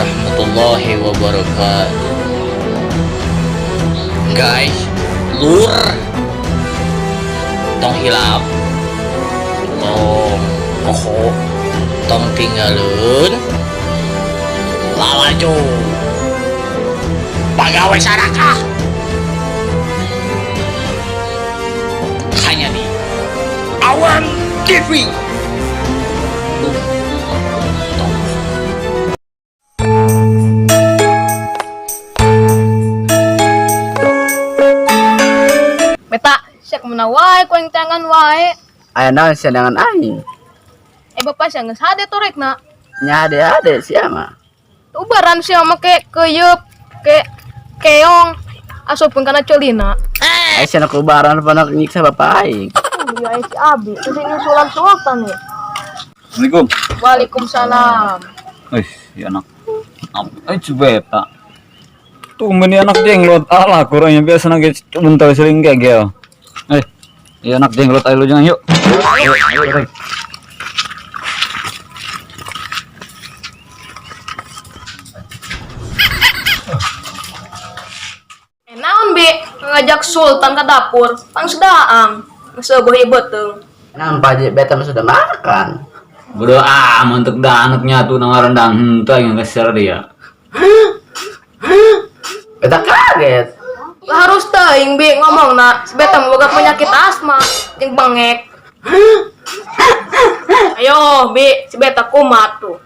Warahmatullahi wabarakatuh. Guys, lur, tong hilap, tong poho, tong tinggalin lalajo pagawe sarakah hanya di Awan TV. Tong. Beta, sia kemana wae ku aing tangan wae. Aya naon sia dengan aing? Eh, bapak sia geus hade torekna. Nya ade-ade sia mah. Ubaran sia make keyeup ke keong asupkeun kana ceulina. Aya sia nak ubaran apa nak nyiksa bapak aing. Oh, iya si Abi, terus nyusulan sultan ya. Assalamualaikum. Waalaikumsalam. Eh, ya anak. Eh, coba eta. Tumben ini anak jenglot. Alah, kurangnya biasa nage bentar sering kegel. Eh, ya anak jenglot ayo lu jangan yuk. Ayo, ayo, ayo. Eh, naon bi ngajak sultan ke dapur, pang sedaang. Geus ieu beuteung. Naon Pak Haji, beta mah sudah makan. Bodoh ah, untuk dah anaknya tuh nama rendang henteu yang keser dia. Beta kaget. Lah harus teuing bi ngomongna, si beta mah boga penyakit asma jeung bengek. Ayo bi, si beta kumat tuh.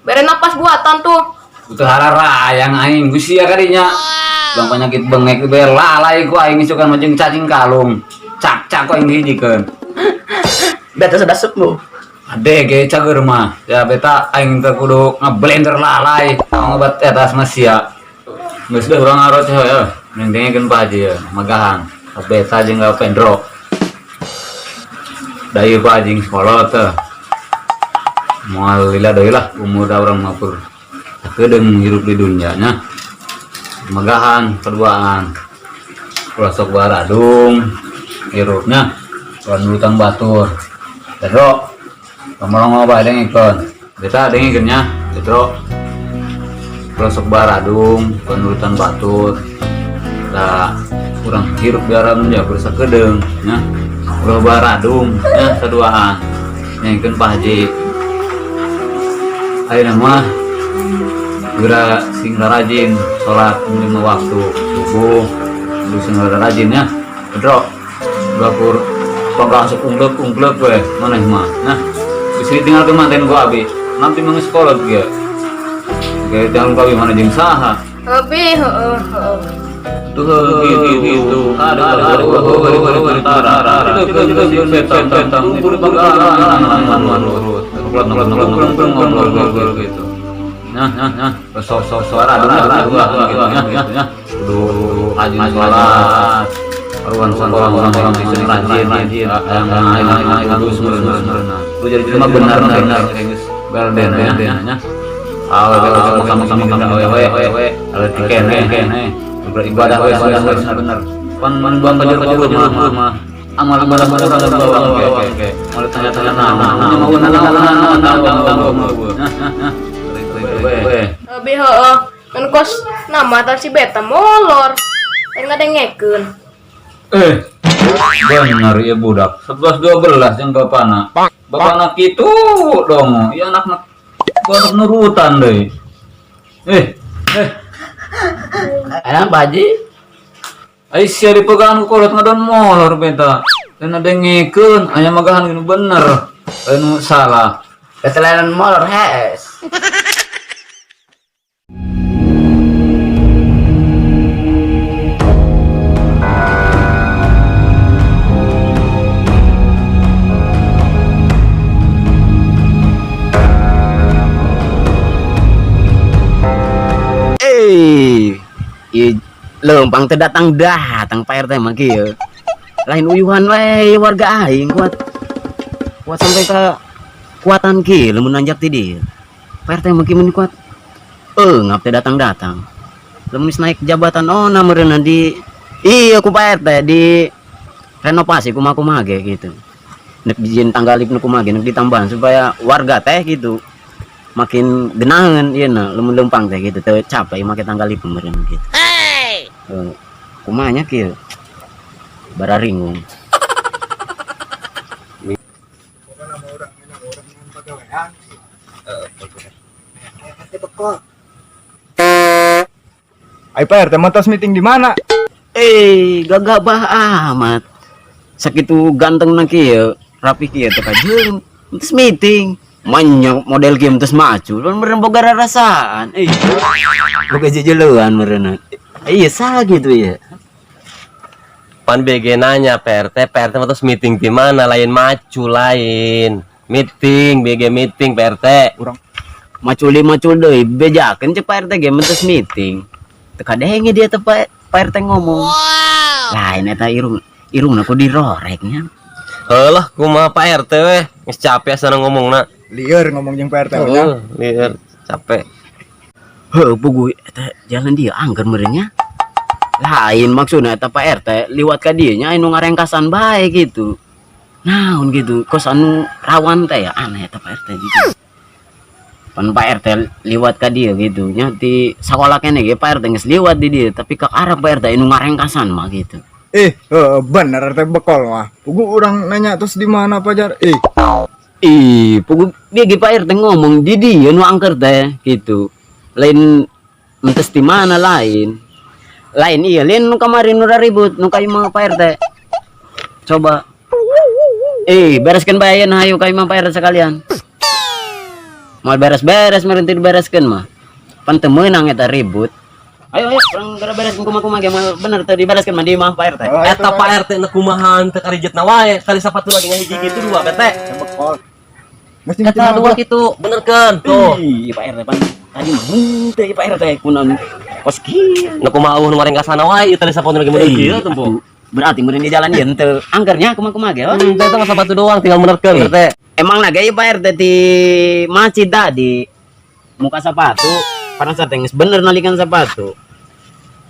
Bere napas buatan tuh. Butuh harara yang aing gusia kadinya. Bang penyakit bengek be lalai ku aing isukan macam cacing kalung. Cak cak ku aing dihijikeun. Beta sudah sembuh. Ade ge cager mah. Ya beta aing teh kudu ngeblender lalai ngobat eta asma sia. Geus deh urang arot ya. Mending dengekeun Pak Haji ya, magahan. Beta jeung ka Pendro. Da ieu Pak Haji sekolah teh. Moal lila deui lah umur da urang mah pur. Kedeung hirup di dunia nya. Magahan keduaan. Ulah sok baradung hirupnya. Ulah nurutan batur. Pedro, ngomong apa dengekeun. Beta dengekeun nya, Pedro. Ulah sok baradung, penurutan batur. Da urang hirup di alam nya bersakedeung nya. Ulah baradung nya saduaan. Dengekeun Pak Haji. Ayeuna mah geura sing rajin salat 5 waktu subuh kudu sing rajin nya. Pedro, dapur pangkang sok ungklek-ungklek we maneh mah. Nah, geus tinggal ke manten gua abi. Nanti mah geus kolot ge. Ge tinggal ku abi mana jeung saha. Bi, heeh, heeh. Tuh gitu gitu. Ada ada gitu. Nah, nah, nah, so so suara ada gitu ya. Kudu rajin sholat. Aruan sekolah orang orang sing rajin rajin yang lain kudu sebenarnya. Lu jadi mah benar benar garden ya nya. Awe sama sama sama awe awe awe tikene kene. Beribadah we benar benar. Pan man buang kajar kabur mah mah. Amal ibadah ibadah bawa oke. Mau tanya-tanya nama mau nama nama nama. Bi heeh. Kan kos nama tah si beta molor. Lain ngadengekeun. Eh, benar ya budak. 11 12 yang bapana. Bapana kitu dong. Ya anak gua nurutan deh. Eh, eh, Aya Pak Haji? Aisyah dipegang ku kolot ngadon molor beta. Dan ada ngekeun, aya magahan gini bener. Anu salah. Beta lain molor hees. Eh, ieu leumpang teh datang datang Pak RT mah kieu. Lain uyuhan we warga aing kuat. Kuat sampai ke kuatan kieu lamun nanjak ti dieu. Pak RT mah kieu mun kuat. Ngap teh datang-datang. Lamun geus naik jabatan ona meureunna di iya ku Pak RT di renovasi kumaha-kumaha ge gitu. Nek dijieun tanggalip nu kumaha ge nek ditambahan supaya warga teh gitu. Makin genaheun ieu na lamun leumpang teh gitu teu capek make tangga lipen meureun gitu. Hey. Kumaha nya kieu? Bararingung. Ai Pak RT mah tos meeting di mana? Eh, gagabah amat. Sakitu ganteng na kieu, rapi kieu teh kajeun. Terus meeting. Manya model kieu terus maju, kan meureun boga rarasaan. Eh, boga jejeleuan meureun. Iya salah gitu ya. Pan BG nanya PRT, PRT mah terus meeting di mana? Lain macu lain. Meeting, BG meeting PRT. Urang Macul macul deui, bejakeun cek Pak RT ge terus meeting. Teu kadenge dia teh Pak RT ngomong. Wow. Lain eta irung irungna ku dirorek nya. Heulah kumaha Pak RT weh, geus capek asana ngomongna. Lieur ngomong jeung Pak RT nya. Heuh, lieur capek. Heuh, puguh eta jalan dia angker meureun nya. Lain maksudna eta Pak RT liwat ka dieu nya anu ngarengkasan bae gitu. Naon gitu, kos anu rawan teh ya aneh eta Pak RT gitu. Pan Pak RT liwat ka dieu gitu nya di sakola keneh ge Pak RT geus liwat di dieu tapi ka arah Pak RT anu ngarengkasan mah gitu. Eh, bener RT bekol mah. Puguh urang nanya terus di mana Pajar? Eh, Ih, puguh dia ge Pak RT ngomong di dieu nu angker teh gitu. Lain mentes di mana lain. Lain iya, lain nu kamari nu ribut nu ka imah Pak RT. Coba. Eh, bereskeun bae ayeuna hayu ka imah Pak RT sekalian. Moal beres-beres meureun teu dibereskeun mah. Pan teu meunang eta ribut. Ayo ayo urang geura bereskeun kumaha-kumaha ge moal bener teu dibereskeun mah di imah Pak RT. Oh, Eta Pak RT na kumaha teu karijetna wae, kali sapatu lagi ngahiji kitu dua PT. Bekol. Mesti Eta dua kitu, benerkeun tuh. Ih, Pak RT pan tadi mah henteu ieu Pak RT kunaon kos kieu. Nu kumaha eueuh nu marengkasana wae, ieu tali sapatu lagi bener kieu tempo. Berarti meureun di jalan ieu henteu angkernya kumaha-kumaha ge. Oh. Teh eta mah sapatu doang tinggal benerkeun Eh. RT. Emang naga ieu Pak RT di masjid tadi muka sepatu pada saat geus bener nalikan sepatu.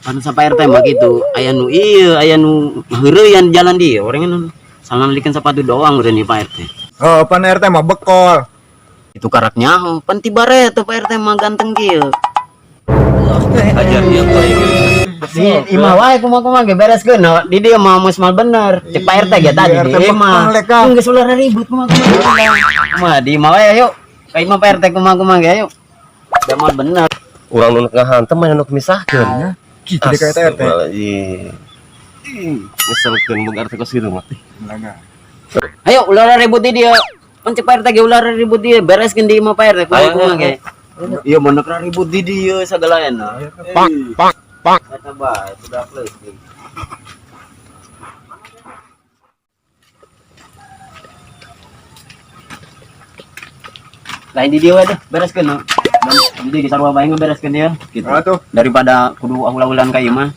Pada sa Pak RT mah gitu, aya nu ieu, aya nu heureuyan jalan dia, orang nu salah nalikan sepatu doang meureun ieu Pak RT. Oh, pan RT mah bekol. Itu karak nyaho, pan ti bareto Pak RT mah ganteng kieu. Ajar dia paling. Di imah wae kumaha-kumaha ge bereskeun no. Di dieu mah geus mal bener. Cek Pak RT ge tadi RT di imah. bekol, leka. Geus ulah ribut kumaha-kumaha. Mah di imah wae ayo. Ka imah Pak RT kumaha-kumaha ge ayo. Da mal bener. Urang nu ngahantem mah nu misahkeun. Gitu deh kayak RT. Astagfirullahaladzim. Ngeselkeun boga RT kos kitu mah. Laga. Ayo ulah ribut di dieu. Pan cek Pak RT ge ulah ribut di dieu, bereskeun di imah Pak RT kumaha-kumaha ge. Iya mun ribut di dieu sagalaena. Pak, pak, pak. Eta bae budak leutik. Lain di dieu we deh, bereskeun no. Jadi di sarua bae ngebereskeun dia gitu. Ah, tuh. Daripada kudu ahul-ahulan ka ieu mah.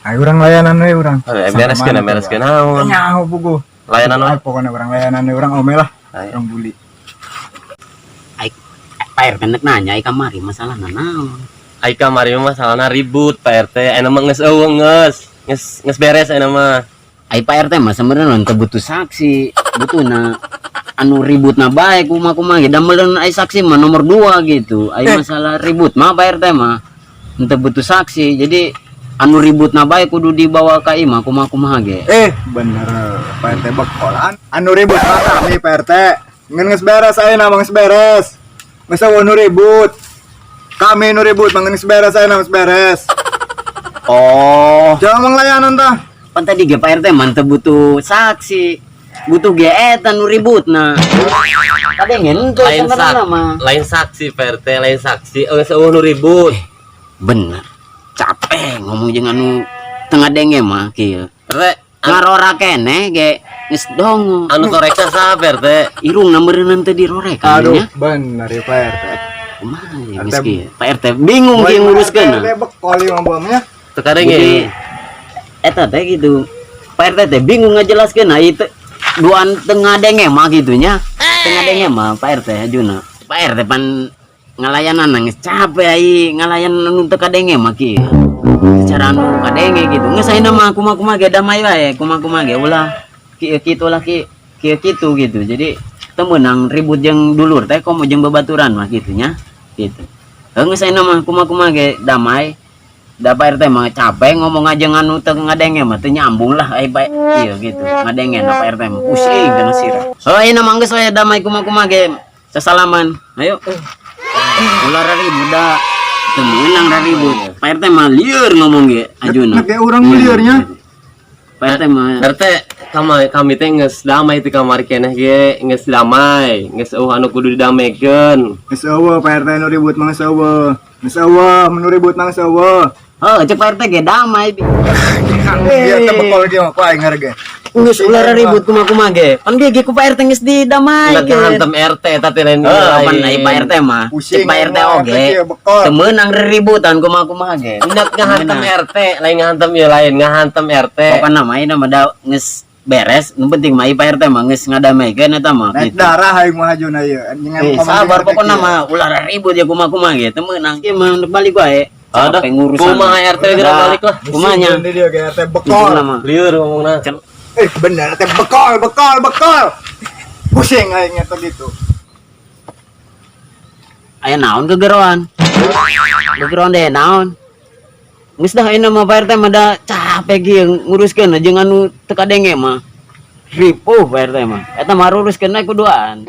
Ayo urang layanan we urang. Bereskeun bereskeun naon. Nyaho puguh. Layanan wae. Ah, pokoknya urang layanan we urang ome lah. Ayo. Urang bully. Ai Pak RT nek nanya ai kamari masalahna naon. Ai kamari mah masalahna ribut Pak RT, ayeuna mah geus eueuh geus. Geus geus beres ayeuna mah. Ai Pak RT mah sebenarnya teu butuh saksi, butuhna anu ributna bae kumaha-kumaha ge da meureun ai saksi mah nomor 2 gitu. Ai masalah ribut mah Pak RT mah henteu butuh saksi. Jadi anu ributna bae kudu dibawa ka imah kumaha-kumaha ge. Eh, bener Pak RT bekolan. Anu ribut mah kami Pak RT. Ngan geus beres ayeuna mah geus beres. Geus eueuh nu ribut. Kami nu ribut mah geus beres ayeuna geus beres. Oh, Jangan manglayanan tah. Pan tadi ge Pak RT mah teu butuh saksi. Butuh ge eta nu ributna. Kadengen teu lain sebenarna mah. lain saksi Pak RT, lain saksi. Geus eueuh nu ribut. Bener. Capek ngomong jeung anu tengah denge mah kieu. RT, Ngarora keneh ge geus dongo. anu toreksa saha Pak RT? Irungna meureunna teu dirorekan Aduh, nya. bener ya Pak RT. Kumaha ya RT. geus kieu. Pak RT bingung kieu nguruskeun. RT bekol ieu mah buamnya. Teu kadenge. Jadi eta teh gitu. Pak RT teh bingung ngajelaskeun nah itu duaan tengah denge mah gitu nya. Tengah denge mah Pak RT hajuna. Pak RT pan ngalayanan nangis capek ai ngalayan anu teu kadenge mah kieu. Secara anu kadenge gitu. Geus ayeuna mah kumaha-kumaha ge damai wae, kumaha-kumaha ge ulah kieu kitu lah kieu kieu kitu gitu. Jadi Teu meunang ribut jeung dulur teh, komo jeung babaturan mah kitu nya. Gitu. Heuh, geus ayeuna mah kumaha-kumaha ge damai. Da Pak RT mah capek ngomong aja nganu teu ngadenge mah, teu nyambung lah ai Pak iya gitu. Ngadenge na Pak RT mah pusing kana sirah. Oh, ayeuna mah geus we damai, kumaha-kumaha ge sasalaman. Ayo. Ulah ribut da. Teu meunang ribut. Pak RT mah lieur ngomong ge ajuna. Nek ge urang mah liurnya. Pak RT mah. RT, kami kami teh geus damai ti kamari keneh ge, geus damai, geus euweuh anu kudu didamekeun. Geus euweuh Pak RT nu ribut mah, geus euweuh. Geus euweuh nu ribut mah, geus euweuh. Oh, cek Pak RT ge damai. Biar teh bekol ge mah ku aing harga. Geus ulah ribut, kumaha-kumaha ge. Pan ge ku Pak RT geus Nek didamaikeun. ngahantem RT eta teh lain. Oh, pan ai Pak RT mah. Pusing Cek Pak RT aing mah, oge. RT ge bekol. Teu meunang riributan, kumaha-kumaha ge. Nek ngahantem RT, lain ngahantem ieu, lain ngahantem RT. Pokokna mah ayeuna mah da geus beres, nu penting mah ai Pak RT mah geus ngadameikeun eta mah. Naik Gitu. darah aing mah hajuna ieu. Anjing. Eh, sabar, pokokna mah ulah ribut ya, kumaha-kumaha ge teu meunang. Ieu mah balik wae. Ada Capek ngurusan. Kumaha RT geura balik lah. Kumaha nya? Ini dia ge RT bekol. Intina mah. Lieur ngomongna. Eh, bener RT bekol, bekol, bekol. Pusing aing eta gitu. Aya naon gegeroan? Gegeroan deh naon? Geus dah, ayeuna mah Pak RT mah da capek ge nguruskeun jeung anu teu kadenge mah. Ripuh Pak RT mah. Eta mah luruskeun we kuduan.